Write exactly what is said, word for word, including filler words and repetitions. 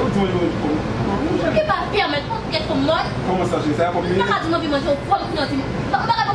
Ou di mwen manje pòm. Ou ki pa pèmèt yon kèk mòn. Kòman sa, cheri? Sa pòm li ye? Ou pa ka di m anvi manje yon pòm kounye a, di m. Ou pa ka